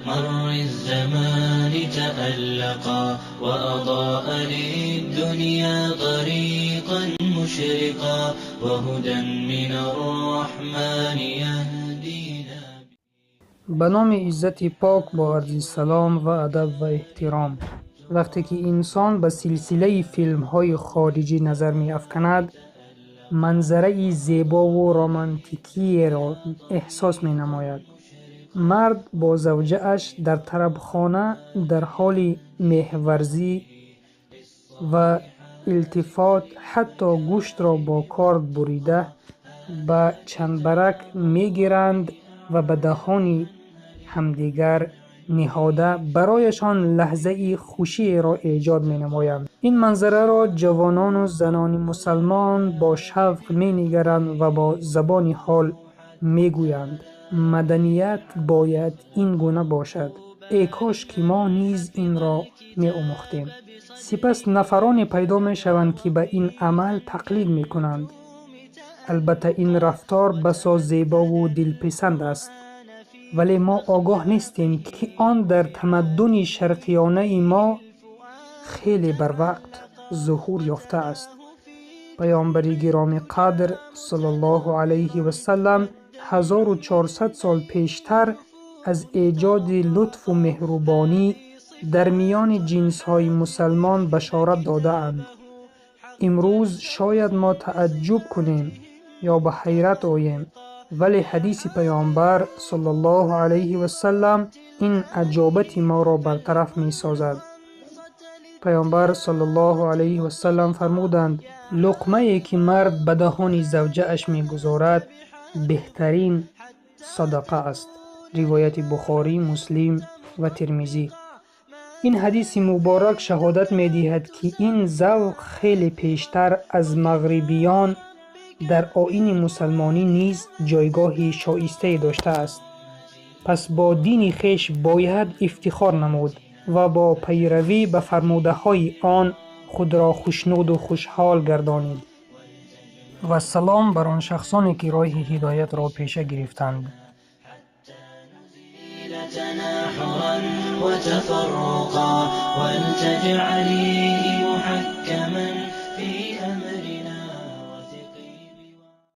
مر الزمان تألقا وأضاء للدنيا طريقا مشرقا وهدى من الرحمن يهدينا. Ба номи Иззати Пок, бо арзи салом ва адаб ва эҳтиром. Вақте ки инсон ба силсилаи филмҳои хориҷӣ назар меафканад, манзараи зебову романтикиеро эҳсос менамояд. Мард бо завҷааш дар тарабхона дар ҳоли меҳрварзӣ ва илтифот, ҳатто гӯштро бо корд бурида, ба чанбарак мегиранд ва ба даҳони ҳамдигар ниҳода, барояшон лаҳзаи хушиеро эҷод менамоянд. Ин манзараро ҷавонону занони мусалмон бо шавқ менигаранд ва бо забони ҳол мегӯянд: маданият бояд ин гуна бошад. Э кош ки мо низ инро меомӯхтем. Сипас нафароне пайдо мешаванд, ки ба ин амал тақлид мекунанд. Албатта, ин рафтор басо зебову дилписанд аст. Вале мо огоҳ нестем, ки он дар тамаддуни шарқиёнаи мо хеле барвақт зуҳур ёфтааст. Паёмбари гиромӣ қадр саллаллоҳу алайҳи васаллам 1400 сол пештар аз эҷоди лутфу меҳрубонӣ дар миёни ҷинсҳои мусалмон башорат додаанд. Имрӯз шояд мо тааҷҷуб кунем ё ба ҳайрат оем, вале ҳадиси Паёмбар саллаллоҳу алайҳи васаллам ин аҷобати моро бартараф месозад. Паёмбар саллаллоҳу алайҳи васаллам фармуданд: луқмае, ки мард ба даҳони завҷааш мегузорад, беҳтарин садақа аст. Ривояти Бухорӣ, Муслим ва Термизӣ. Ин ҳадиси муборак шаҳодат медиҳад, ки ин завқ хеле пештар аз мағрибиён дар оини мусалмонӣ низ ҷойгоҳи шоистае доштааст. Пас бо дини хеш бояд ифтихор намуд ва бо пайравӣ ба фармудаҳои он худро хушнуду хушҳол гардонид. Вассалом бар он шахсоне, ки роҳи ҳидоятро пеша гирифтанд. تناحرا وتفرقا ولتجعليه محكما.